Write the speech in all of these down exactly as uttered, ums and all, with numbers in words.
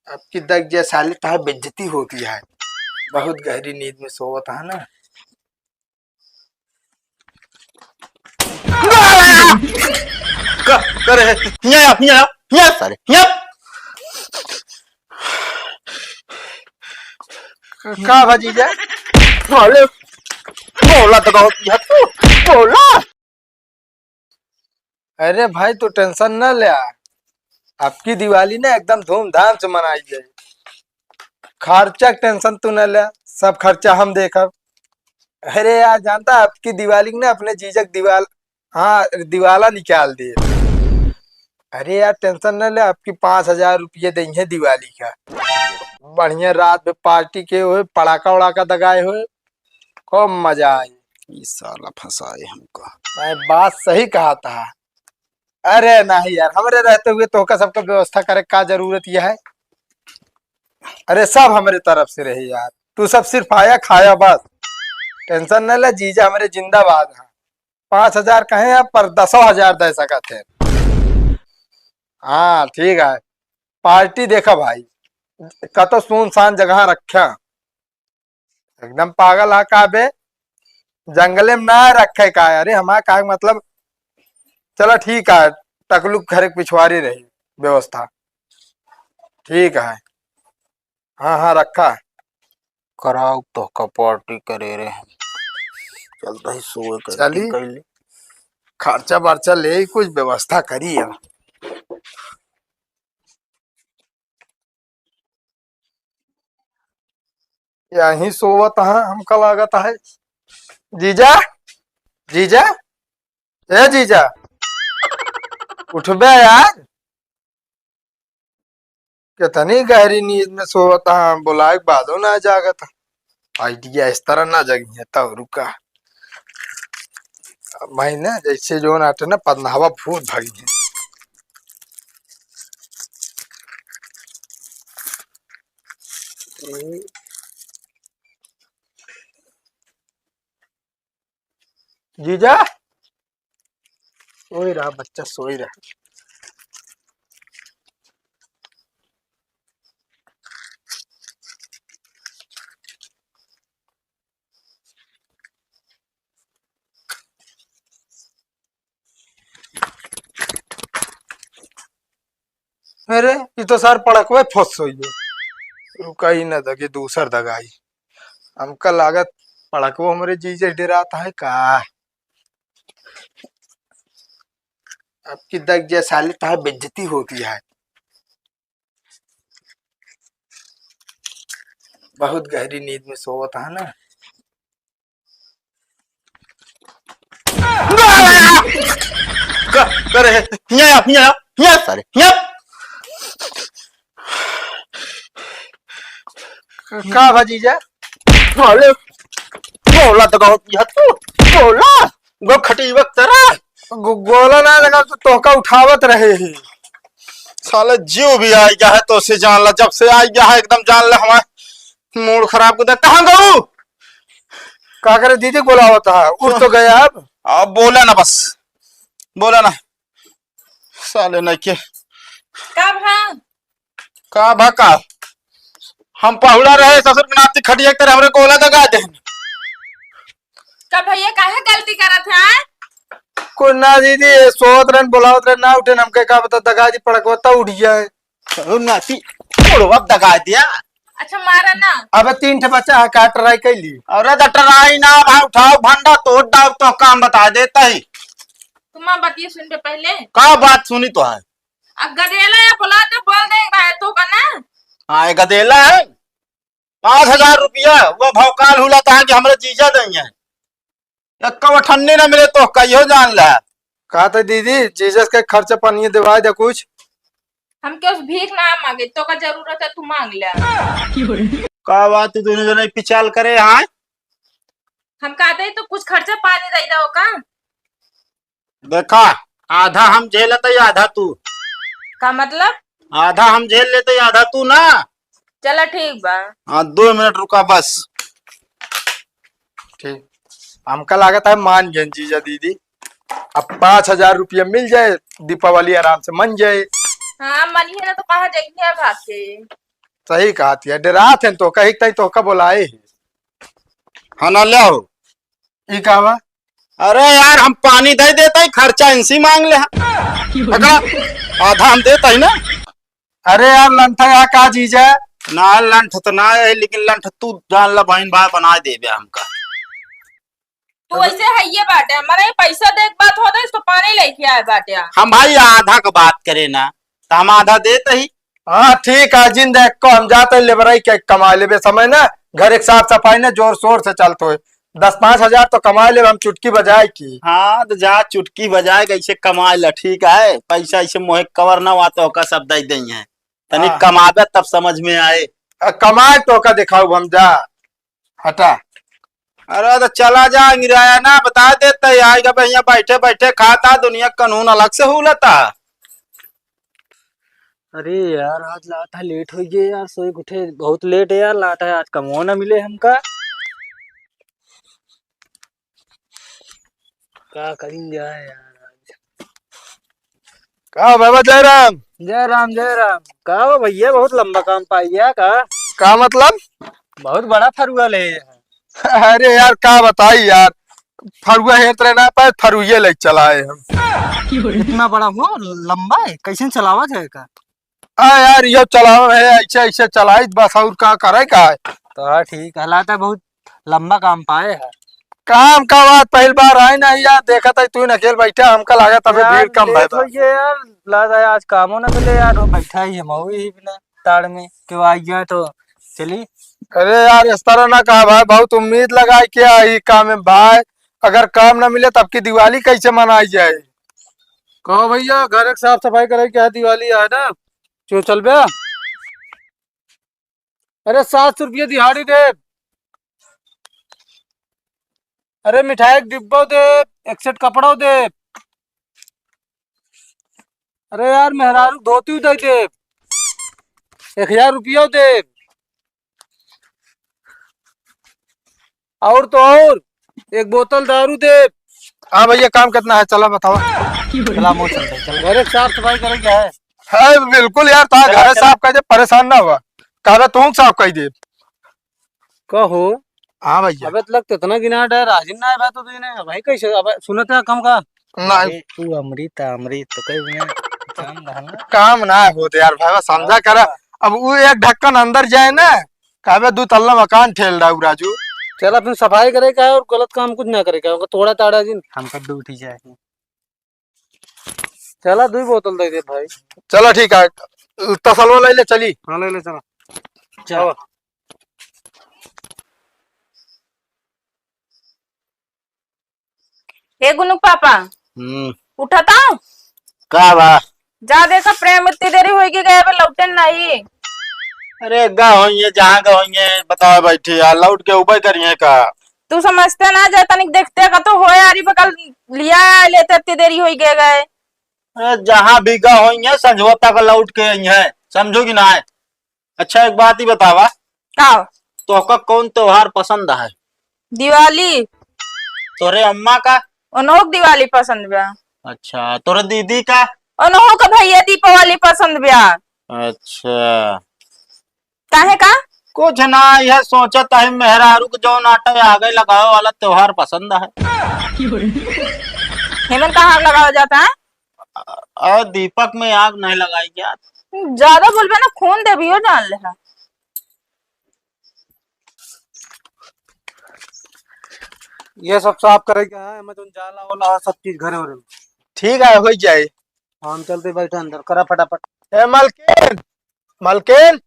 अब की दग जे साले, तहार बेइज्जती होती है। बहुत गहरी नींद में सोवत है ना। का, का रे? हियाँ आ, हियाँ आ, हियाँ आ सारे, हियाँ आ। का भा जीजा? साले, बोला तो बहुत ही हद तू, बोला। अरे भाई, तू tension न ल्या, अब की दिवाली ना एकदम धूमधाम से मनाई जाए। खर्चा के tension तू न ल्या, सब खर्चा हम देखब। अरे यार, जानता, अब की दिवाली के ना अपने जीजा के दिवाल-, हाँ, दिवाला निकाल दे। अरे यार, tension न ल्या, अब की पाँच हजार रुपये देंगे दिवाली का। बढ़िया रात में party के होए, पड़ाका उड़ाका दगाए होए, खूब मजा आई। ई साला फंसाए हमको। मैं बात सही कहा था। अरे नहीं यार, हमरे रहते हुए तोहका सबका व्यवस्था करे का जरूरत यह है? अरे सब हमरे तरफ से रही यार, तू सब सिर्फ आया खाया बस, tension न ले, जीजा हमरे जिंदाबाद हैं। पाँच हजार कहे हैं पर दसों हजार दे सकत है। हाँ ठीक है, party देखा भाई, कतो सुनसान जगह रख्या। एकदम पागल है का बे? जंगले में ना रखे का? अरे हमारा का मतलब, चला ठीक है, टकलू के घरे के पिछवारी रही व्यवस्था। ठीक है, हाँ, हाँ, रखा। कराओ तो का party करे रे हम। चलता ही सोए के चली। Acting कैली। खर्चा बर्चा ले ही कुछ व्यवस्था करी अब। यहीं सोवत है, हमका लागत है। जीजा, जीजा, ए जीजा, उठबे यार, कितनी गहरी नींद में सोवत है, बुलाए के बादो ना जागत है। Idea इस तरह ना जगी है, तब रुका। अब भाई ना, जैसे जो नाटे ना, पदनावा भूत भागी है। जीजा, सोई रहा बच्चा, सोई रहा। अरे, ई तो सार पड़कवे फंस होइए। रुका ही ना दगे, दूसर दगाई। हमका लागत पड़कवो हमरे जीजे डेरात है का? अब की दग जे साले, तहार बेइज्जती होती है। बहुत गहरी नींद में सोवत है ना। का, का रे? हियाँ आ, हियाँ आ, हियाँ आ सारे, हियाँ आ। का भा जीजा? साले, बोला तो बहुत ही हद तू, बोला। गो खटीवक तरह। गो-, गोला ना लगा तो तोहका उठावत रहे ही। साले जीव भी आ गया है तो से जान ला, जब से आ गया है एकदम जान ला हमार mood खराब कर दे। कहाँ गऊ? का करे दीदी, बोलावत है, उठ तो गया अब। अब बोला ना बस, बोला ना। साले नहीं के। का भा? का भा का? हम पहुड़ा रहे ससुर के नाती खटिया के तरह हमरे गोला दगा दे। का भैया काहे गलती करत है? कोई ना दीदी, ये सोवत रहन, बोलावत रहन, ना उठे, हमके का पता दगा दी पड़कवा तब उठ जाए। ओ नाती, मोड़वा दगा दिया। अच्छा, मारा ना। अबे तीन ठे बच्चा है, का try कैली? अरे तो try ना भाई, उठाओ भंडा तोड़ डाल तो काम बता देता ही। तुम बतिए सुन बे पहले। का बात सुनी तो है? अब गदेला या बोला तो बोल दे भाई तो का ना। हाँ, ये गदेला है। पाँच हजार रुपया वो भौकाल हुला था कि हमरे जीजा देंगे। एक्का ठन्नी ना मिले तो कहियो जान ला। कहा था दीदी, जीजा के खर्चा पानी देवा दे कुछ। हम क्यों भीख ना मांगे, तो का जरूरत है तू मांग ले। का बात तू दोनों जने पिचाल करे हाँ? हम कहते ही तो कुछ खर्चा पानी दे दो का? देखा, आधा हम झेलत ही, आधा तू। का मतलब? आधा हम झेल लेते ही, आधा तू ना। चला ठीक बा। हाँ, दो मिनट रुका बस। ठीक, हमका लागत है मान गए जीजा दीदी। अब पाँच हजार रुपया मिल जाए, दीपावली आराम से मन जाए। हाँ, मनिहे ना तो कहाँ जाइए भाग के। सही कहत है, डेरात है तो कही तई तो का बोलाए है। हाँ ना, ले आओ। ई का बा? अरे यार, हम पानी दे देता ही, खर्चा इनसे मांग ले। पकड़ा, आधा हम देता ही ना। अरे यार, लंठा यहाँ का चीज है? ना, लंठ तो ना है, लेकिन लंठ तू जान ला, बहन भाई बना देबे हमका। तू ऐसे है ये बाटे, हमारा ये पैसा देख बात होता है, इसको पानी लेके आए बाटे। हम भाई आधा का बात करे ना, तो हम आधा देते ही। हाँ, ठीक है, जिन देख को हम जाते लेबराई के कमा लेबे समय ना, घर एक साफ सफाई ना जोर शोर से चलत होए। दस पाँच हजार तो कमा लेबे हम चुटकी बजाए की। हाँ, तो जा चुटकी बजाए, कैसे कमा ले, ठीक है, पैसा ऐसे मोहे कवर ना हुआ तो ओका सब दे देई है, तनी हाँ। कमाबे तब समझ में आए। आ, कमाए तो का दिखाऊ हम जा, हटा। अरे तो चला जा, अंगिराया ना, बता देता है, आएगा भैया, बैठे बैठे खाता, दुनिया कानून अलग से हुलता। अरे यार, आज लाता लेट हो गया यार, सोए के उठे बहुत लेट है यार, लाता है आज कमो ना मिले हमका। का करेंगे यार आज? का बाबा जयराम? जय राम, जय राम। का हो भैया, बहुत लंबा काम पाई गया का? का मतलब? बहुत बड़ा फरुआ ले। अरे यार, का बताई यार, फरुआ हेरत रहे ना पाए, फरुए ले चलाए हम। इतना बड़ा हो, लंबा है, कैसे चलावा जाए का? आ यार, यो चलावन है, ऐसे, ऐसे चलाइत बस, और का करे का है? तो हाँ, ठीक है, लाता बहुत लंबा काम पाए है। काम का बात, पहली बार आए ना यार, देखत है तू अकेल बैठा, हमका लागत अबे यार, भीड़ कम लेट भइल बा। हो गया यार, लाता है आज कामो ना मिले यार, वो बैठा ही हम वही बिना ताड़ में, क्यों आ गया तो चली। अरे यार, इस तरह ना कहा भाई, बहुत उम्मीद लगाए के आई काम में भाई, अगर काम ना मिले तब की दिवाली कैसे मनाई जाए? कहो भैया, घर एक साफ सफाई करे के है, दिवाली है ना, क्यों चल बे? अरे सात सौ रुपया दिहाड़ी दे, अरे मिठाई के डिब्बो दे, एक सेट कपड़ो दे, अरे यार मेहरारू धोती दे दे, एक हजार रुपया दे, और तो और एक बोतल दारू दे। हाँ भैया, काम कितना है, चला बतावा। चला, मोर चलते, चल। घरे साफ सफाई करे क्या है? है बिल्कुल यार, ता चला, घरे चला। साफ कर दे, परेशान ना हुआ, कहबे तू साफ कर दे। कहो। हाँ भैया। अबे तक इतना गिनाट है, राजिन ना है भाई, तो तू इन्हें भाई कैसे, अबे सुनत है काम का? ना। अरे तू अमृत, अमृत तो कहीं में काम धाम ना। काम ना होत यार भाई, समझा हाँ, करा। हाँ। अब वो एक ढक्कन अंदर जाए ना, कहबे दो तल्ला मकान ठेल रहा हूँ राजू। चल, अपन सफाई करे का है और गलत काम कुछ ना करे का है, ओकर थोड़ा ताड़ा जिन। हमका दो उठी जाए। चला, दुई बोतल दे दे भाई। चला, ठीक है, तसलवा ले ले, चली। हाँ, ले ले, चला। चल। आवा। ए गुनुक पापा, हम्म। उठा तो। का बा? जा देखा, प्रेम इतनी देरी होई कि गए बे, लौटे नहीं। अरे गा होइए, जहाँ गा होइए, बताओ बैठी यार, लौट के उबे करिए का? तू समझते ना जा, तनिक देखते का तो हो यारी बगल लिया लेते, इतनी देरी होई के गए। अरे जहाँ भी गा होइए, संझवा तक लौट के आई है, समझो कि ना? अच्छा, एक बात ही बतावा। का? तोहका कौन त्योहार पसंद है? दिवाली। तोरे अम्मा का? उन्हों के दिवाली पसंद बा। अच्छा, तोरे दीदी का? उन्हों का भैया दीपावली पसंद बा। अच्छा। काहे का? कुछ ना, यह सोचत है मेहरारू के जौन आटा आगे लगावे वाला त्योहार पसंद है। हेमन कहाँ लगावा जाता है? और दीपक में आग नहीं लगाई क्या? ज्यादा बोलबे ना, खून देबी हो, जान ले हा। ये सब साफ करे के है, मैं तुम जाला वाला है, सब चीज घरे हो रहे। ठीक है, हो जाए। हम चलते बैठे अंदर, करा फटाफट। ए मलकिन, मलकिन,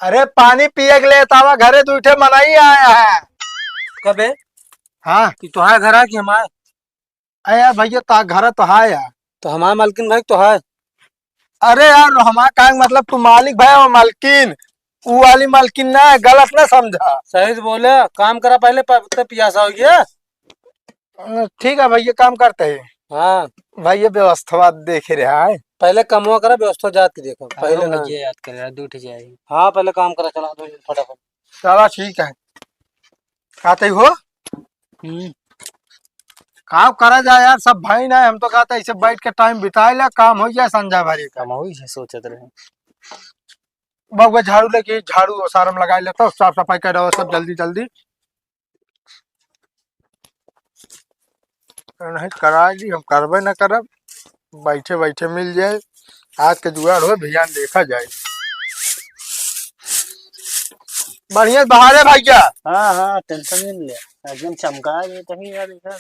अरे पानी पिए के लिए तावा घरे दू ठे मनई आया है। कबे? हाँ। कि तोहार घर है कि हमार? अरे यार भैया, ता घर तो है यार। तो हमार मालकिन भाई तो है। अरे यार, हमार का मतलब, तू मालिक भाई और मालकिन, ऊ वाली मालकिन ना है, गलत ना समझा। सही से बोले, काम करा पहले, प-, तब पियासा हो गया। अ, ठीक है भैया, काम करते हैं। हाँ। भैया व्यवस्था देखे रहा है। पहले कमवा करा, व्यवस्था जात के देखो, पहले हाँ, ना। भैया याद करे, दूठ जाए। हाँ, पहले काम करा, चला दो फटाफट। चला ठीक है। कहते हो? हम्म। काम करा जाए यार, सब भाई ना, हम तो कहते ऐसे बैठ के टाइम बिताए ला, काम हो जाए संझा भरी का। हम वही से सोचत रहे। बउआ झाड़ू लेके, झाड़ू ओसार हम लगाइ लेता, साफ सफाई कर रहा सब जल्दी जल्दी। नहीं कराइ ली, हम करबे न करब, बैठे बैठे मिल जाए। आज के जुगाड़ हो, भियान देखा जाए। बढ़िया बहारे भइया। हाँ, हाँ, tension नहीं ले, एकदम चमका दे तभी यार इधर।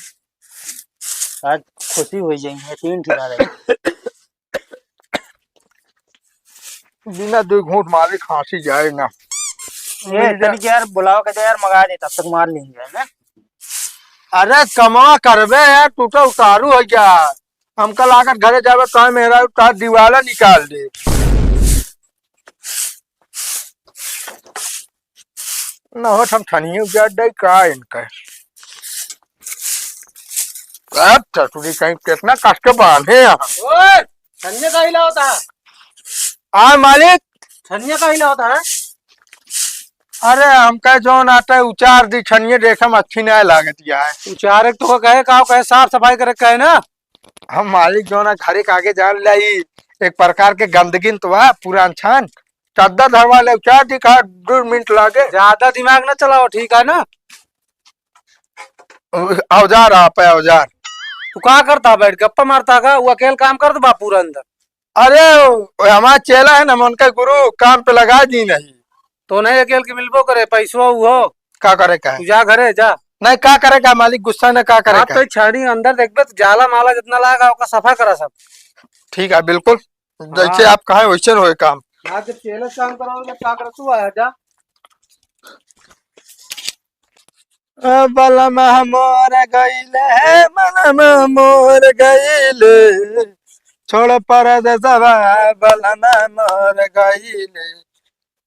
आज खुशी होइ जाएंगे, तीन ठिकाने। बिना दुइ घूंट मारे खांसी जाए ना। ए, मिल जा। तनिक यार बुलाओ के दे यार, मंगा दे, तब तक मार लेंगे, है ना? अरे कमवा करबे यार, तू तो उतारू है क्या? हमका लागत घरे जाबे तो मेहरारू तार दिवाला निकाल दे। न होत हम छनिए उजाड़ दे का इनका। अब ससुरी कहीं कितना कस के बांधे हैं हम। ओए, छनिया का हिला होता है? आ मालिक। छनिया का हिला होता है? अरे हमका जौन आता है उचार दी छनिए, देखे में अच्छी नहीं लागत है। उचारे के तो कहे का, कहे साफ सफाई करे कहे ना। हम मालिक जौन है घरे के आगे जान लाई, एक प्रकार के गंदगी तो है, पूरा अनछान। चद्दर धरवा ले, उचार दी का दो मिनट लागे। ज्यादा दिमाग ना चलाओ, ठीक है ना? औजार आप है, औजार। तू का करता बैठ, गप्पा मारता का? वो अकेल काम कर दे बापू रे अंदर। अरे, वो हमारा चेला है ना, हम उनका गुरु, काम पे लगा दी नहीं। तो नहीं अकेल के मिलबो करे, पैसवा उहो। का करे का? तू जा घरे, जा। नहीं, का करे का मालिक, गुस्सा ने का करे आप का? तो छाड़ी अंदर देखबे तो जाला माला जितना लागा, ओका सफा करा सब। ठीक है, बिल्कुल। जैसे हाँ। आप कहें वैसे होए काम। हाँ, जब चेला काम कराओ, जब का करत तू आया, जा। ए बलमा मोर गइले, हे मनम मोर गइले, छोड़ परदेसवा बलमा मोर गइले।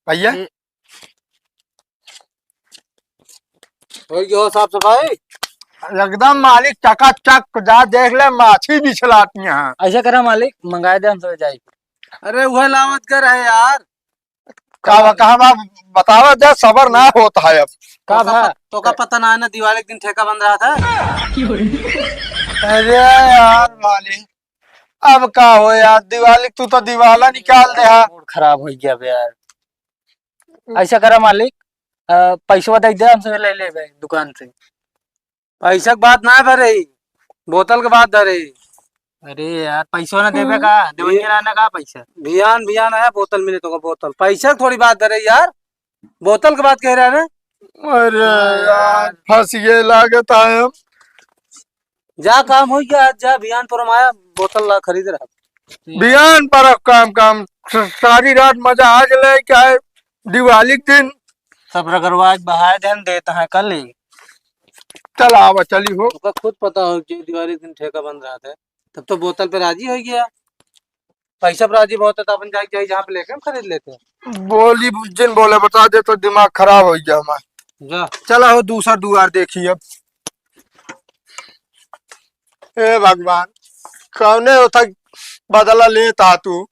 भइया? ए- होइ गयो साफ सफाई? एकदम मालिक चकाचक, जा देख ले, माछी बिछलाती हैं। ऐसा करा मालिक, मंगाए दे, हम सब जाई। अरे उहे लावत कर है यार। का बा, कहाँ बा? बतावा जा, सबर ना होत है अब। का तोका भा? पत-, तोका पता ना है ना, दिवाली के दिन ठेका बंद रहा था। अरे यार मालिक, अब का हो यार, दिवाली तू तो दिवाला निकाल दे हा। मूड खराब हो गया बे यार। ऐसा करा मालिक, अ, पैसवा दे दे, हमसे ले लेबे दुकान से। पैसा के बात ना भरे, बोतल के बात धरे। अरे यार, पैसवा ना देबे का? हम्म। देवइया ना, ना का पैसा? भियान, भियान आया, बोतल मिले तो का बोतल। पैसा के थोड़ी बात धरे यार, बोतल के बात कह रहा है ना। अरे हाँ यार, यार। फंस गए लागत है हम। जा, काम हो गया, आज जा, भियान पर हम आया, बोतल ला खरीद रहा। भियान पर काम, काम, स-, सारी रात मजा आ गए, क्या है, दिवाली के दिन। सब रगरवा आज बहाए देन देत हैं कल ही। चल आवा, चली हो। ओका खुद पता हो कि दिवाली दिन ठेका बंद रहत है, तब तो बोतल पे राजी हो गया। पैसा पे राजी बहुत है तो अपन जाके जाई जहाँ पे लेके हम खरीद लेते हैं। बोली जिन बोले बता दे तो दिमाग खराब हो गया हमारा। जा। चला हो दूसरा दुआर देखी अब। ए भगवान, कौने होता बदला लेता तू?